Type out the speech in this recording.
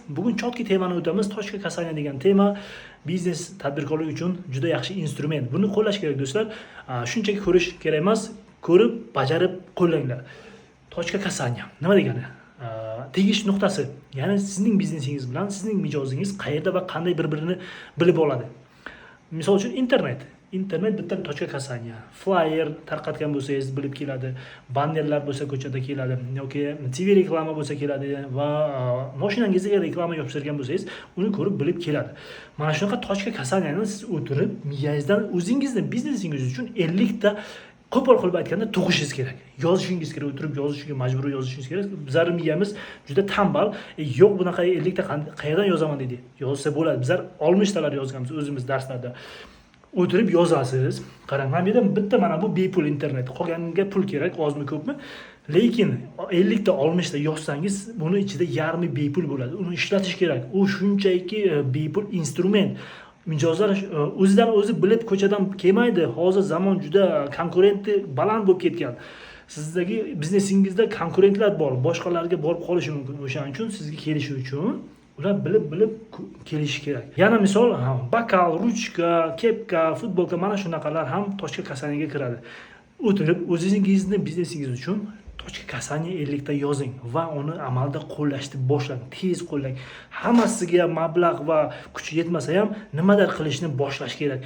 Bugun чёткий temani o'tamiz. Точка касания degan tema biznes, tadbirkorlik uchun juda yaxshi instrument. Buni qo'llash kerak, do'stlar. Shunchaki ko'rish kerak emas, ko'rib, bajarib qo'llanglar. Точка касания nima degani? Tegish nuqtasi, ya'ni sizning biznesingiz bilan sizning mijozingiz qayerda va qanday bir birini bilib oladi. Misol uchun, internet. Internet bitta точка касания. Flyer tarqatgan bo'lsangiz, bilib keladi, bannerlar bo'lsa, ko'chada keladi yoki TV reklama bo'lsa, keladi va moshinangizga reklama yopishtirgan bo'lsangiz, uni ko'rib, bilib keladi. Mana shunaqa точка касания ni siz o'tirib, miyangizdan o'zingizni biznesingiz uchun 50 ta, qo'pol qilib aytganda, tug'ishingiz kerak, yozishingiz kerak, o'tirib yozishga majburiy yozishingiz kerak. Bizlarni miyamiz juda tambal. Yo'q, bunaqa 50 ta qayerdan yozaman, deydi. Yozsa bo'ladi, bizlar 60 talar yozganmiz o'zimiz darslarda. O'tirib yozasiz. Qarang, mana bu yerda bitta, mana bu bepul internet, qolganiga pul kerak, ozmi, ko'pmi, lekin 50 ta, 60 ta yozsangiz, buni ichida yarmi bepul bo'ladi. Uni ishlatish kerak, u shunchaki bepul instrument. Mijozlar o'zidan o'zi bilib, ko'chadan kelmaydi. Hozir zamon juda konkurenti baland bo'lib ketgan. Sizdagi biznesingizda konkurentlar bor, boshqalarga borib qolishi mumkin. O'shaning uchun sizga kelishi uchun ular bilib bilib kelishi kerak. Yana misol, bokal, ruchka, kepka, futbolka, mana shunaqalar ham точка касания ga kiradi. O'tirib, o'zingizni biznesingiz uchun точка касания 50 ta yozing va uni amalda qo'llashni boshlang, tez qo'llang. Hammasiga mablag' va kuch yetmasa ham, nimadir qilishni boshlash kerak.